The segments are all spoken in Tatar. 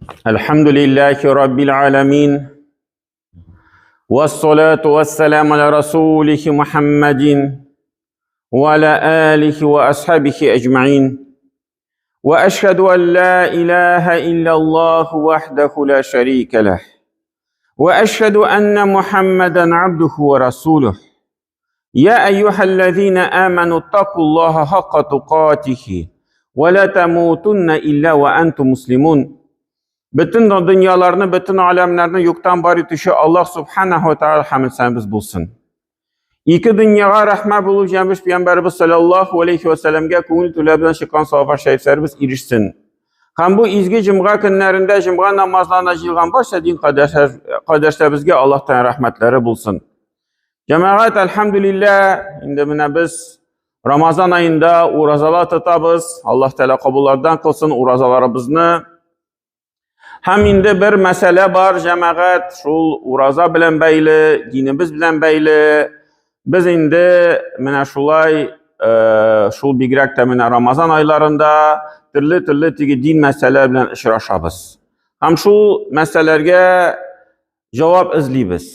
الحمد لله رب العالمين والصلاة والسلام على رسوله محمد وعلى آله وأصحابه أجمعين وأشهد أن لا إله إلا الله وحده لا شريك له وأشهد أن محمدا عبده ورسوله يا أيها الذين آمنوا اتقوا الله حق تقاته ولا تموتن إلا وأنتم مسلمون. Бөтен дөньяларны, бөтен аләмнәрне юктан бар итүче Аллаһ субханаһу ва тааля хәмд булсын. Ике дөньяга рәхмә булып җәмеш пәйгамбәребез саллаллаһу алейхи ва сәлләмгә күңел түләр белән чыккан савап шәрифләребез ирешсен. Һәм бу изге җомга көннәрендә җомга намазларына җыелган барча дин кардәшләребезгә Аллаһтан рәхмәтләре булсын. Җәмәгать, әлхәмдүлилләһ, инде менә без Рамазан аенда уразалар тотабыз. Аллаһ Тәгалә кабуллардан кылсын уразаларыбызны. Һәм инде бер мәсьәлә бар, җәмәгать, шул ураза белән бәйле, динебез белән бәйле. Без инде менә шулай, э, шул бигрәк тә менә Рамазан айларында төрле-төрле теге дин мәсьәләләре белән очрашабыз. Һәм шул мәсьәләләргә җавап эзлибез.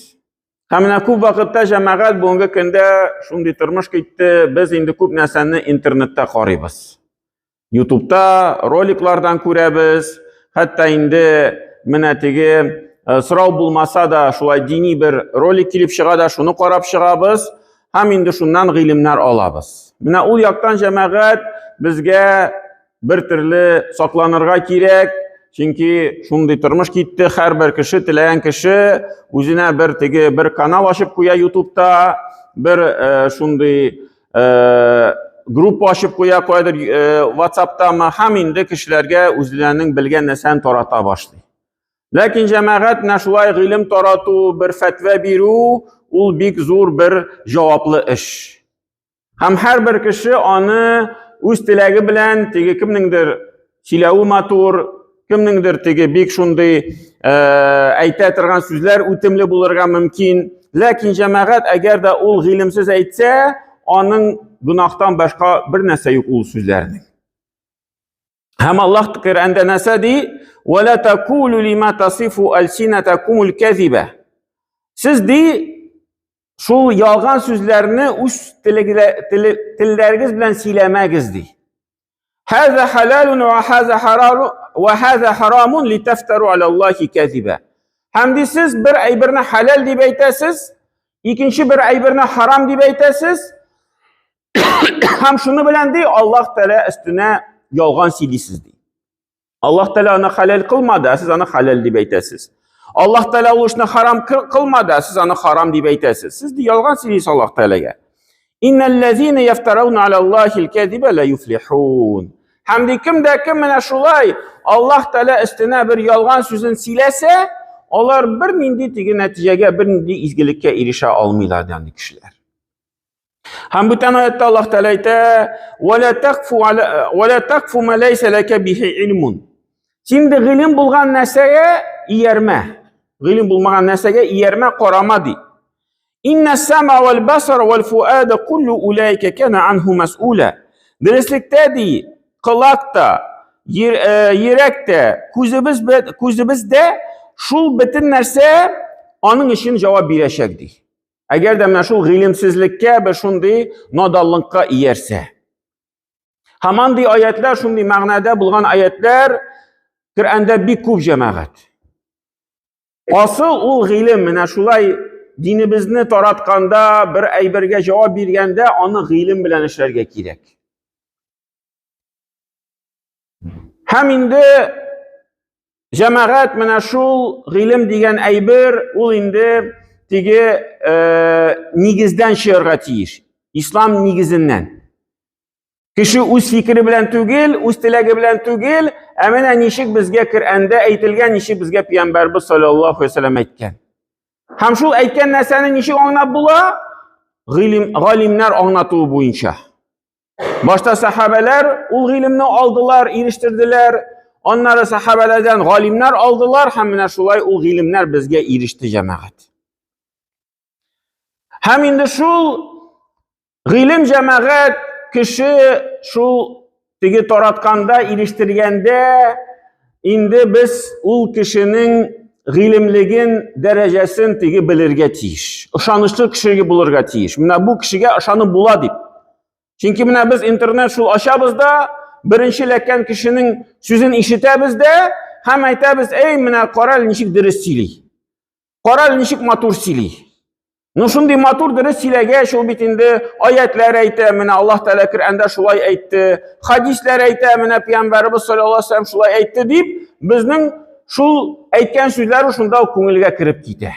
Һәм менә күп вакытта җәмәгать бүгенге көндә шундый тормыш китте, без инде күп нәрсәне интернетта карыйбыз. Ютубта роликлардан күрәбез, хәтта инде менә теге э, сорау булмаса да шулай дини бер ролик килеп чыга да шуны карап чыгабыз һәм инде шуннан гыйлемнәр алабыз. Менә ул яктан җәмәгать безгә бер төрле сакланырга кирәк, чөнки шундый тормыш китте, һәрбер кеше, теләгән кеше үзенә бер теге бер канал ачып куя ютубта, бер э, шундый э, группа ачып куя кайдыр э, ватсаптамы, һәм инде кешеләргә үзләренең белгән нәрсәен тарата башлый. Ләкин җәмәгать менә шулай гыйлем тарату, бер фәтвә бирү, ул бик зур бер җаваплы эш. Һәм һәрбер кеше аны үз теләге белән теге кемнеңдер сөйләве матур, кемнеңдер теге бик шундый э, әйтә торган сүзләр үтемле булырга мөмкин. Ләкин җәмәгать әгәр дә ул гыйлемсез әйтсә, аның гөнаһтан башка бер нәрсә юк ул сүзләрнең. Һәм Аллаһ Коръәндә нәрсә ди? Ва ла такулу лима тасифу альсинатакумул казиба. Сез ди шул ялган сүзләрне үз телләрегез белән сөйләмәгез ди. Хаза халалун ва хаза харару ва хаза харамун литафтару аля Аллахи казиба. Һәм ди сез бер әйберне халал дип әйтәсез, икенче бер әйберне харам дип әйтәсез. Һәм шуны белән ди Аллаһ Тәгалә өстенә ялган сөйлисез ди. Аллаһ Тәгалә аны хәләл кылмады, ә сез аны хәләл дип әйтәсез. Аллаһ Тәгалә ул эшне харам кылмады, ә сез аны харам дип әйтәсез. Сез ди ялган сөйлисез Аллаһ Тәгаләгә. Иннәлләзина яфтарауна алаллахил кәзиба ла юфлихун. Һәм ди кем дә кем менә шулай Аллаһ Тәгалә өстенә бер ялган сүзен сөйләсә, алар бернинди теге нәтиҗәгә, бернинди изгелеккә ирешә алмыйлар ди кешеләр. Һәм бүтән аятта Аллаһ Тәгалә әйтә: "Ва ла тақфу ва ла тақфу ма лайса лака бихи илмун." Син дә гыйлем булган нәрсәгә иярмә. Гыйлем булмаган нәрсәгә иярмә, карама ди. Инна сама вал басар вал фуада куллу улайка кана анху мас'ула. Дөреслектә ди, колак та, йөрәк тә, күзебез күзебез дә шул бөтен нәрсә аның өчен җавап бирәчәк ди. Әгәр дә менә шул гыйлемсезлеккә бер шундый наданлыкка иярсә. Һәм андый аятлар, шундый мәгънәдә булган аятлар Коръәндә бик күп җәмәгать. Асыл ул гыйлем менә шулай динебезне таратканда, бер әйбергә җавап биргәндә аны гыйлем белән эшләргә кирәк. Һәм инде җәмәгать менә шул гыйлем дигән әйбер, ул инде теге э, нигездән чыгарга тиеш. Ислам нигезеннән. Кеше үз фикере белән түгел, үз теләге белән түгел, ә менә ничек безгә Коръәндә әйтелгән, ничек безгә Пәйгамбәрбез саллаллаһу алейһи вәсәлләм әйткән. Һәм шул әйткән нәрсәне ничек аңлап була? Гыйлем, галимнәр аңлатуы буенча. Башта сахабәләр ул гыйлемне алдылар, ирештерделәр. Аннары сахабәләрдән галимнәр алдылар һәм менә шулай ул гыйлемнәр безгә иреште җәмәгать. Һәм инде шул гыйлем җәмәгать кеше шул теге таратканда, ирештергәндә. инде без ул кешенең гыйлемлеген, дәрәҗәсен теге белергә тиеш. Ышанычлы кеше булырга тиеш. Менә бу кешегә ышанып була дип. Чөнки менә без интернет шул ачабыз да, беренче эләккән кешенең сүзен ишетәбез дә һәм әйтәбез, эй, менә кара әле ничек дөрес сөйли. Кара әле ничек матур сөйли. Ну шундый матур дөрес сөйләгәч, ул бит инде аятлар әйтә, менә Аллаһ Тәгалә Коръәндә шулай әйтте, хадисләр әйтә, менә пәйгамбәребез саллаллаһу алейһи вәсәлләм шулай әйтте дип, безнең шул әйткән сүзләр шунда ук күңелгә кереп китә.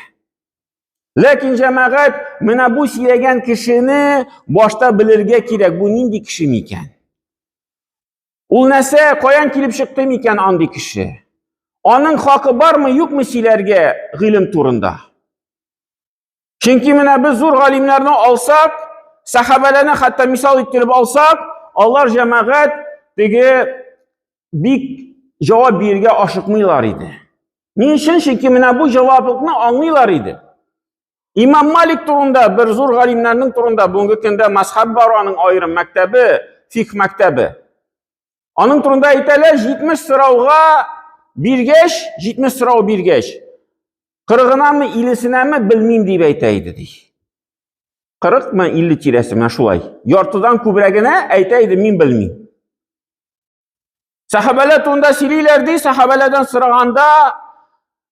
Ләкин җәмәгать, менә бу сөйләгән кешене башта белергә кирәк, бу нинди кеше микән? Ул нәрсә, каян килеп чыкты микән андый кеше? Аның хакы бармы, юкмы сөйләргә гыйлем турында? Чөнки менә без зур галимнәрне алсак, сәхабәләрне хәтта мисал иттереп алсак, алар җәмәгать теге бик җавап бирергә ашыкмыйлар иде. Ни өчен? Чөнки менә бу җаваплыкны аңлыйлар иде. Имам Малик турында, бер зур галимнәрнең турында бүгенге көндә мазхаб бар, аның аерым мәктәбе, фикх мәктәбе. Аның турында әйтәләр, 70 сорауга биргәч, 70 сорау биргәч, кырыгынамы, иллесенәме белмим дип әйтә иде ди. 40-мы, 50 тирәсе менә шулай. Яртыдан күбрәгенә әйтә иде, мин белмим. Сәхабәләр турында сөйлиләр ди, сәхабәләрдән сораганда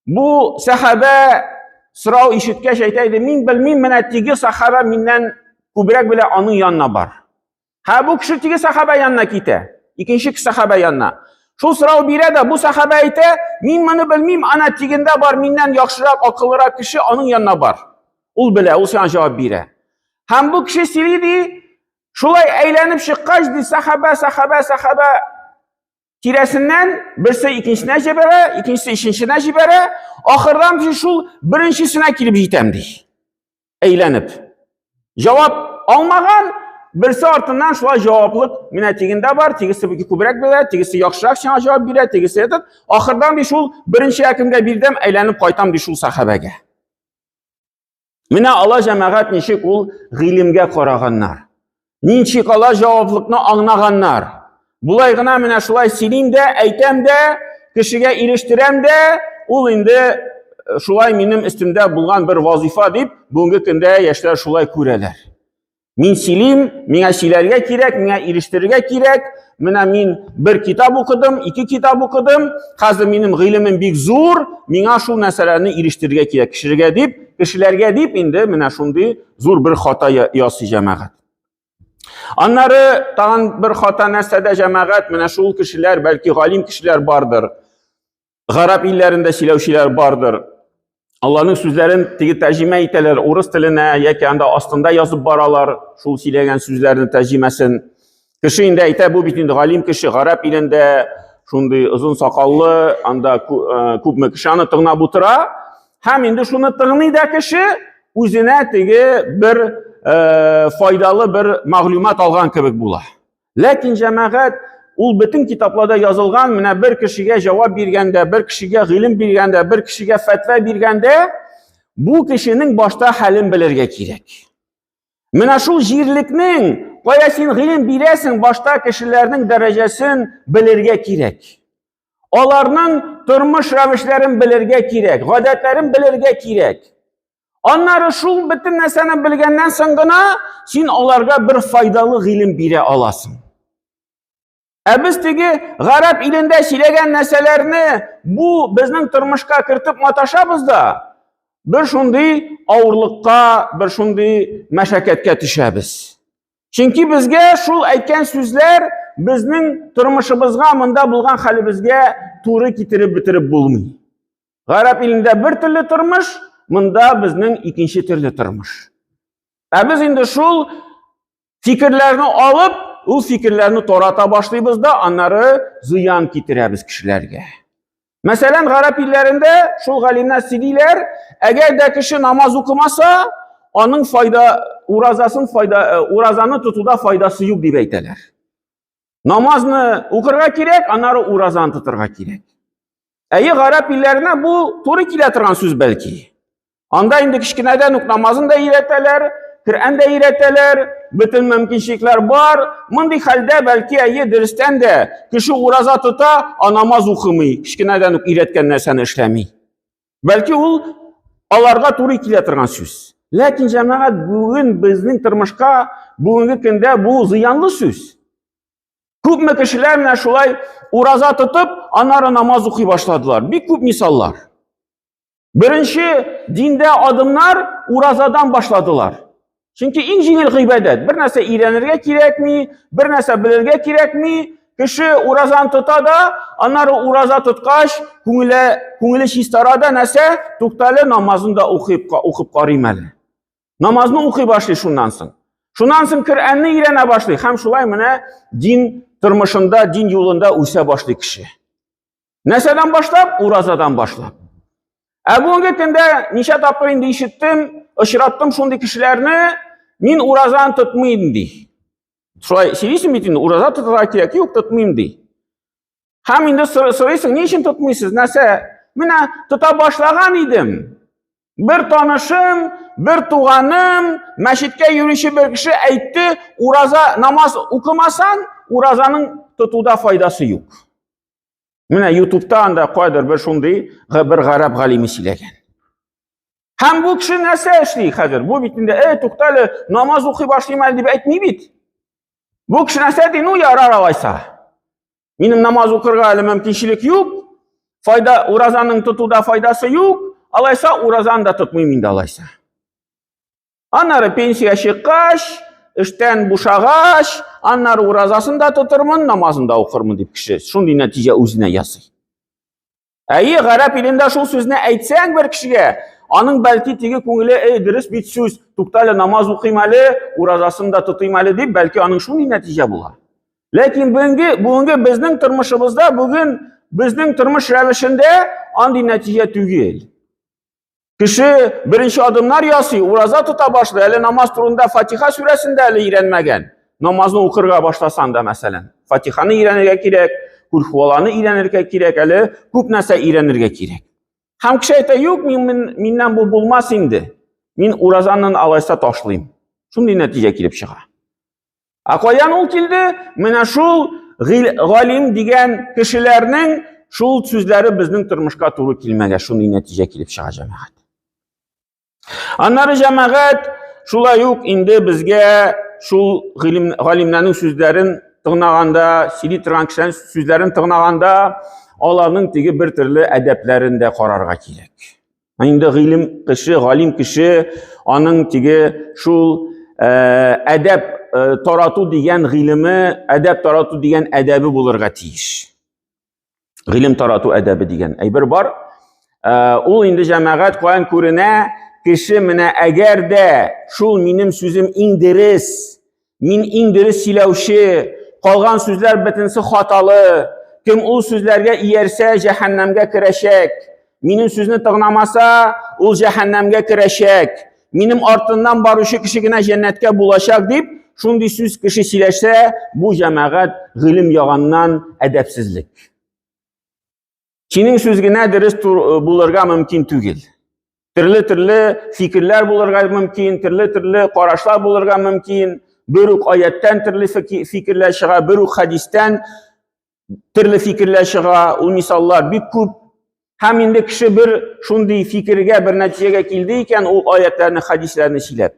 бу сәхабә сорау ишеткәч әйтә иде, мин белмим, менә теге сәхабә миннән күбрәк белә, аның янына бар. Һә бу кеше теге сәхабә янына китә, икенче сәхабә янына. Шул сорау бирә дә, бу сәхабә әйтә, мин моны белмим, ана тегендә бар, миннән яхшырак, акыллырак кеше, аның янына бар. Ул белә, ул сиңа җавап бирә. Һәм бу кеше сөйли ди, шулай әйләнеп чыккач ди, сәхабә, сәхабә, сәхабә тирәсеннән берсе икенчесенә җибәрә, икенчесе өченчесенә җибәрә, ахырдан ди шул беренчесенә килеп җитәм ди. Әйләнеп. Җавап алмаган, берсе артыннан шулай җаваплык менә тегендә бар, тегесе күбрәк белә, тегесе яхшырак сиңа җавап бирә, тегесе этот. Ахырдан ди шул беренче кемгә бирдем, әйләнеп кайтам ди шул сахабәгә. Менә алла җәмәгать ничек ул гыйлемгә караганнар. Ничек алар җаваплыкны аңнаганнар. Булай гына менә шулай сөйлим дә, әйтәм дә, кешегә ирештерәм дә, ул инде э, шулай минем өстемдә булган бер вазифа дип, бүгенге көндә яшьләр шулай күрәләр. Мин сөйлим, миңа сөйләргә кирәк, миңа ирештерергә кирәк. Менә мин бер китап укыдым, ике китап укыдым. Хәзер минем гыйлемем бик зур, миңа шул нәрсәләрне ирештерергә кирәк кешеләргә дип, кешеләргә дип инде менә шундый зур бер хата ясый җәмәгать. Аннары тагын бер хата нәрсәдә җәмәгать, менә шул кешеләр, бәлки галим кешеләр бардыр. Гарәп илләрендә сөйләүчеләр бардыр. Алланың сүзләрен теге тәрҗемә итәләр урыс теленә яки анда астында язып баралар шул сөйләгән сүзләрне тәрҗемәсен. Кеше инде әйтә, бу бит инде галим кеше, гарәп илендә шундый озын сакаллы, анда э, күпме кеше аны тыңлап утыра. Һәм инде шуны тыңлый да кеше үзенә теге бер э, файдалы бер мәгълүмат алган кебек була. Ләкин җәмәгать ул бөтен китапларда язылган, менә бер кешегә җавап биргәндә, бер кешегә гыйлем биргәндә, бер кешегә фәтва биргәндә, бу кешенең башта хәлен белергә кирәк. Менә шул җирлекнең, кая син гыйлем бирәсең, башта кешеләрнең дәрәҗәсен белергә кирәк. Аларның тормыш рәвешләрен белергә кирәк, гадәтләрен белергә кирәк. Аннары шул бөтен нәрсәне белгәннән соң гына син аларга бер файдалы гыйлем бирә аласың. Ә без теге гарәп илендә сөйләгән нәрсәләрне бу безнең тормышка кертеп маташабыз да, бер шундый авырлыкка, бер шундый мәшәкатькә төшәбез. Чөнки безгә шул әйткән сүзләр безнең тормышыбызга, монда булган хәлебезгә туры китереп бетереп булмый. Гарәп илендә бер төрле тормыш, монда безнең икенче төрле тормыш. Ә без инде шул фикерләрне алып, ул фикерләрне тарата башлыйбыз да, аннары зыян китерәбез кешеләргә. Мәсәлән, гарәп илләрендә шул галимнәр сөйлиләр, әгәр дә кеше намаз укымаса, аның файда уразасын файда э, уразаны тотуда файдасы юк дип әйтәләр. Намазны укырга кирәк, аннары уразаны тотырга кирәк. Әйе, гарәп илләренә бу туры килә торган сүз бәлки. Анда инде кечкенәдән үк намазын да өйрәтәләр, Коръән дә өйрәтәләр, бөтен мөмкинчелекләр бар. Мондый хәлдә бәлки әйе дөрестән дә кеше ураза тота, а намаз укымый, кечкенәдән үк өйрәткән нәрсәне эшләми. Бәлки ул аларга туры килә торган сүз. Ләкин җәмәгать бүген безнең тормышка бүгенге көндә бу зыянлы сүз. Күпме кешеләр менә шулай ураза тотып, аннары намаз укый башладылар. Бик күп мисаллар. Беренче диндә адымнар уразадан башладылар. Чөнки иң җиңел гыйбадәт. Бер нәрсә өйрәнергә кирәкми, бер нәрсә белергә кирәкми. Кеше уразаны тота да, аннары ураза тоткач, күңеле, күңеле чистара да нәрсә? Туктале, намазын да укып, укып карыйм әле. Намазны укый башлый шуннан соң. Шуннан соң Коръәнне өйрәнә башлый һәм шулай менә дин тормышында, дин юлында үсә башлый кеше. Нәрсәдән башлап? Уразадан башлап. Ә бүгенге көндә ничә тапкыр инде ишеттем, очраттым шундый кешеләрне, мин уразаны тотмыйм ди. Шулай сөйлисең бит инде, ураза тотарга кирәк, юк, тотмыйм ди. Һәм инде сорыйсың, ни өчен тотмыйсыз? Нәрсә? Менә тота башлаган идем. Бер танышым, бер туганым, мәчеткә йөрүче бер кеше әйтте, ураза намаз укымасаң, уразаның тотуда файдасы юк. Менә ютубта анда кайдыр бер шундый бер гарәп галиме сөйләгән. Һәм бу кеше нәрсә эшли хәзер? Бу бит инде, эй, туктале, намаз укый башлыйм әле дип әйтми бит. Бу кеше нәрсә ди? Ну, ярар алайса. Минем намаз укырга әле мөмкинчелек юк. Файда уразаның тотуда файдасы юк. Алайса уразаны да тотмыйм инде алайса. Аннары пенсия чыккач, эштән бушагач, аннары уразасын да тотырмын, намазын да укырмын дип кеше шундый нәтиҗә үзенә ясый. Әйе, гарәп илендә шул сүзне әйтсәң бер кешегә, аның бәлки теге күңеле, эй, дөрес бит сүз, туктале, намаз укыйм әле, уразасын да тотыйм әле дип, бәлки аның шундый нәтиҗә була. Ләкин бүгенге, бүгенге безнең тормышыбызда, бүген безнең тормыш рәвешендә андый нәтиҗә түгел. Кеше беренче адымнар ясый, ураза тота башлый, әле намаз турында Фатиха сүрәсен дә әле өйрәнмәгән. Намазны укырга башласаң да, мәсәлән, Фатиханы өйрәнергә кирәк, Кулхуаланы өйрәнергә кирәк, әле күп нәрсә өйрәнергә кирәк. Һәм кеше әйтә, юк, мин, мин, миннән бу булмас инде. Мин уразаны алайса ташлыйм. Шундый нәтиҗә килеп чыга. Ә каян ул килде? Менә шул галим дигән кешеләрнең шул сүзләре безнең тормышка туры килмәгән, шундый нәтиҗә килеп чыга җәмәгать. Аннары җәмәгать шулай ук инде безгә шул галимнәрнең сүзләрен тыңлаганда, сөйли торган кешеләрнең сүзләрен тыңлаганда, аларның теге бер төрле әдәпләрен дә карарга кирәк. Инде гыйлем кеше, галим кеше, аның теге шул әдәп тарату дигән гыйлеме, әдәп тарату дигән әдәбе булырга тиеш. Гыйлем тарату әдәбе дигән әйбер бар. Ул инде җәмәгать каян күренә, кеше менә әгәр дә шул минем сүзем иң дөрес, Мин иң дөрес сөйләүче, калган сүзләр бөтенесе хаталы. Кем ул сүзләргә иярсә, җәһәннәмгә керәчәк. Минем сүзне тыңламаса, ул җәһәннәмгә керәчәк. Минем артыннан баручы кеше генә җәннәткә булачак дип, шундый сүз кеше сөйләшсә, бу җәмәгать гыйлем ягыннан әдәпсезлек. Синең сүз генә дөрес булырга мөмкин түгел. Төрле-төрле фикерләр булырга мөмкин, төрле-төрле карашлар булырга мөмкин. Бер үк аяттан төрле фикерләр чыга, бер үк хадистән төрле фикерләр чыга. Ул мисаллар бик күп. Һәм инде кеше бер шундый фикергә, бер нәтиҗәгә килде икән, ул аятларны, хадисләрне сөйләп,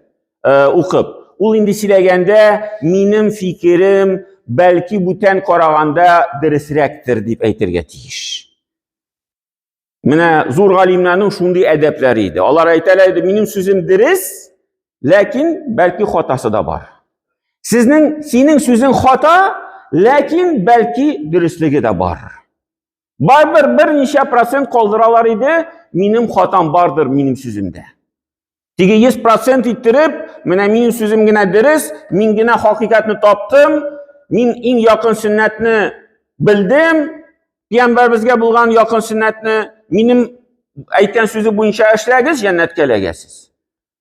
укып. Ул инде сөйләгәндә, минем фикерем бәлки бүтән караганда дөресрәктер дип әйтергә тиеш. Менә зур галимнәрнең шундый әдәпләре иде. Алар әйтәләр иде, минем сүзем дөрес, ләкин бәлки хатасы да бар. Сезнең, синең сүзең хата, ләкин бәлки дөреслеге дә бар. Барыбер берничә процент калдыралар иде, минем хатам бардыр минем сүземдә. Теге 100% иттереп, менә минем сүзем генә дөрес, мин генә хакыйкатьне таптым, мин иң якын сөннәтне белдем, пәйгамбәребезгә булган якын сөннәтне, минем әйткән сүзе буенча эшләгез, җәннәткә эләгәсез.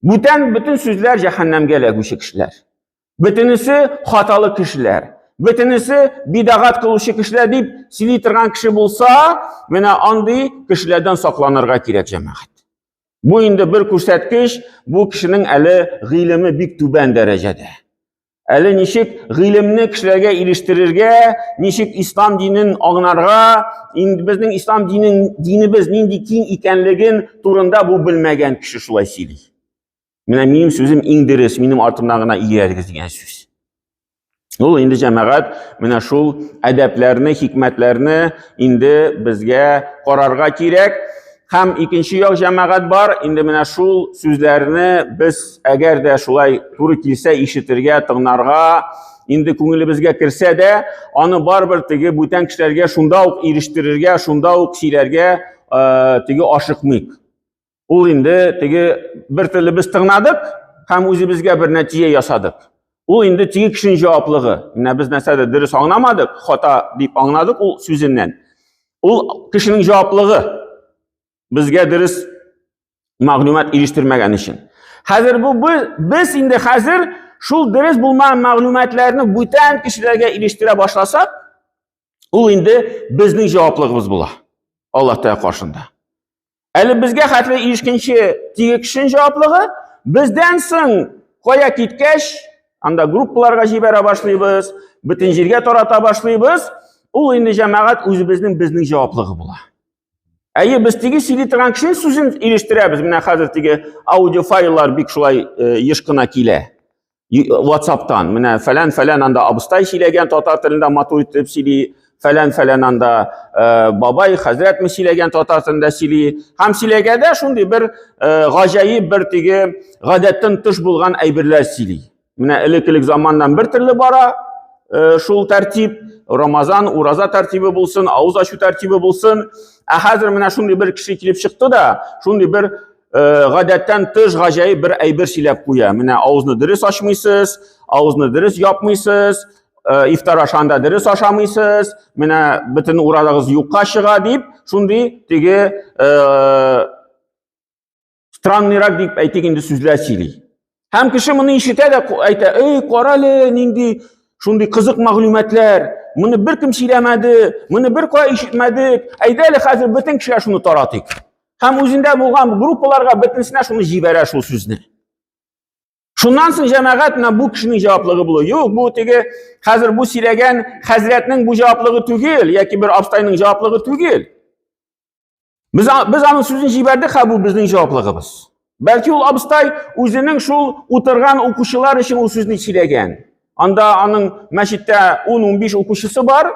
Бүтән бөтен сүзләр җәһәннәмгә эләгүче кешеләр. Бөтенесе хаталы кешеләр. Бөтенесе бидагат кылучы кешеләр дип сөйли торган кеше булса, менә андый кешеләрдән сакланырга кирәк, җәмәгать. Бу инде бер күрсәткеч, бу кешенең әле гыйлеме бик түбән дәрәҗәдә. Әле ничек гыйлемне кешеләргә ирештерергә, ничек ислам динен аңнарга, инде безнең ислам динен, динебез нинди киң икәнлеген турында бу белмәгән кеше шулай сөйли. Менә минем сүзем иң дөрес, минем артымнан гына иярегез дигән сүз. Ул инде җәмәгать менә шул әдәпләрне, хикмәтләрне инде безгә карарга кирәк. Һәм икенче як җәмәгать бар, инде менә шул сүзләрне без әгәр дә шулай туры килсә ишетергә, тыңнарга, инде күңелебезгә керсә дә, аны барыбер теге бүтән кешеләргә шунда ук ирештерергә, шунда ук сөйләргә теге ашыкмыйк. Ул инде теге бер төрле без тыңнадык һәм үзебезгә бер нәтиҗә ясадык. Ул инде теге кешенең җаваплыгы. Менә без нәрсәдер дөрес аңламадык, хата дип аңладык ул сүзеннән. Ул кешенең җаваплыгы безгә дөрес мәгълүмат ирештермәгән өчен. Хәзер бу без инде хәзер шул дөрес булмаган мәгълүматларны бүтән кешеләргә ирештерә башласак, ул инде безнең җаваплыгыбыз була Аллаһ Тәгалә каршында. Әле безгә хәтле ирешкенче теге кешенең җаваплыгы, бездән соң кая киткәч, анда группаларга җибәрә башлыйбыз, бөтен җиргә тарата башлыйбыз, ул инде җәмәгать үзебезнең безнең җаваплыгы була. Әйе, без теге сөйли торган кешенең сүзен ирештерәбез. Менә хәзер теге аудиофайллар бик шулай э, еш кына килә. WhatsApp-тан менә фәлән-фәлән анда абыстай сөйләгән татар телендә матур итеп сөйли, фәлән-фәлән анда э, бабай хәзрәтме сөйләгән татар телендә сөйли. Һәм сөйләгәндә шундый бер э, гаҗәеп бер теге гадәттән тыш булган әйберләр сөйли. Менә элек-элек заманнан бер төрле бара э, шул тәртип, Рамазан, ураза тәртибе булсын, авыз ачу тәртибе булсын. Ә хәзер менә шундый бер кеше килеп чыкты да, шундый бер Э, гадәттән тыш гаҗәеп бер әйбер сөйләп куя. Менә авызны дөрес ачмыйсыз, авызны дөрес япмыйсыз, э, ифтар ашанда дөрес ашамыйсыз, менә бөтен уразагыз юкка чыга дип, шундый теге э, странныйрак дип әйтик инде сүзләр сөйли. Һәм кеше моны ишетә дә әйтә, "Эй, кара әле, нинди шундый кызык мәгълүматлар, моны беркем сөйләмәде, моны беркая ишетмәдек. Әйдә әле хәзер бөтен кешегә шуны таратыйк." Һәм үзендә булган группаларга бөтенесенә шуны җибәрә шул сүзне. Шуннан соң җәмәгать менә бу кешенең җаваплыгы була. Юк, бу теге хәзер бу сөйләгән хәзрәтнең бу җаваплыгы түгел, яки бер абстайның җаваплыгы түгел. Без, без аның сүзен җибәрдек, һәм бу безнең җаваплыгыбыз. Бәлки ул абыстай үзенең шул утырган укучылар өчен ул сүзне сөйләгән. Анда аның мәчеттә 10-15 укучысы бар.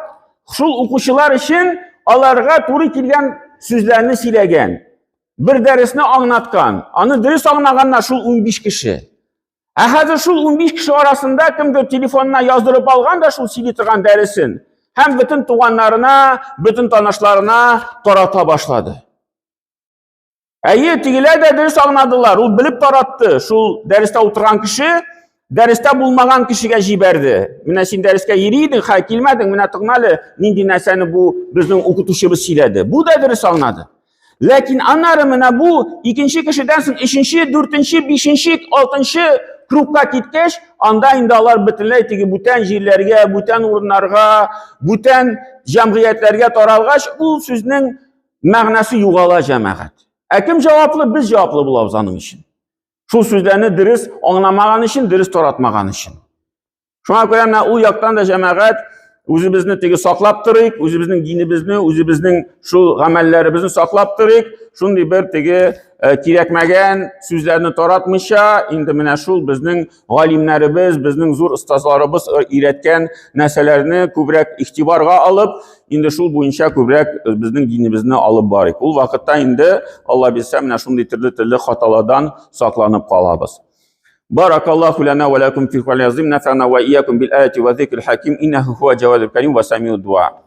Шул укучылар өчен аларга туры килгән сүзләрне сөйләгән. Бер дәресне аңлаткан. Аны дөрес аңлаганнар шул 15 кеше. Ә хәзер шул 15 кеше арасында кемдер телефонына яздырып алган да шул сөйли торган дәресен һәм бөтен туганнарына, бөтен танышларына тарата башлады. Әйе, тегеләр дә дөрес аңладылар. Ул белеп таратты. Шул дәрестә утырган кеше дәрестә булмаган кешегә җибәрде. Менә син дәрескә йөри идең, хәй килмәдең, менә тыңла әле, нинди нәрсәне бу безнең укытучыбыз сөйләде. Бу да дөрес аңлады. Ләкин аннары менә бу икенче кешедән соң өченче, дүртенче, бишенче, алтынчы кругка киткәч, анда инде алар бөтенләй теге бүтән җирләргә, бүтән урыннарга, бүтән җәмгыятьләргә таралгач, ул сүзнең мәгънәсе югала җәмәгать. Ә кем җаваплы? Без җаваплы булабыз аның өчен. Шул сүзләрне дөрес аңламаган өчен, дөрес таратмаган өчен. Шуңа күрә менә ул яктан да җәмәгать үзебезне теге саклап торыйк, үзебезнең динебезне, үзебезнең шул гамәлләребезне саклап торыйк. Шундый бер теге э, кирәкмәгән сүзләрне таратмыйча, инде менә шул безнең галимнәребез, безнең зур остазларыбыз э, өйрәткән нәрсәләрне күбрәк игътибарга алып, инде шул буенча күбрәк э, безнең динебезне алып барыйк. Ул вакытта инде Алла бирсә, менә шундый төрле-төрле хаталардан сакланып калабыз. بارك الله لنا ولكم في القرآن العظيم نفعنا وإياكم بالآية والذكر الحكيم إنه هو جواد الكريم وسميع الدعاء.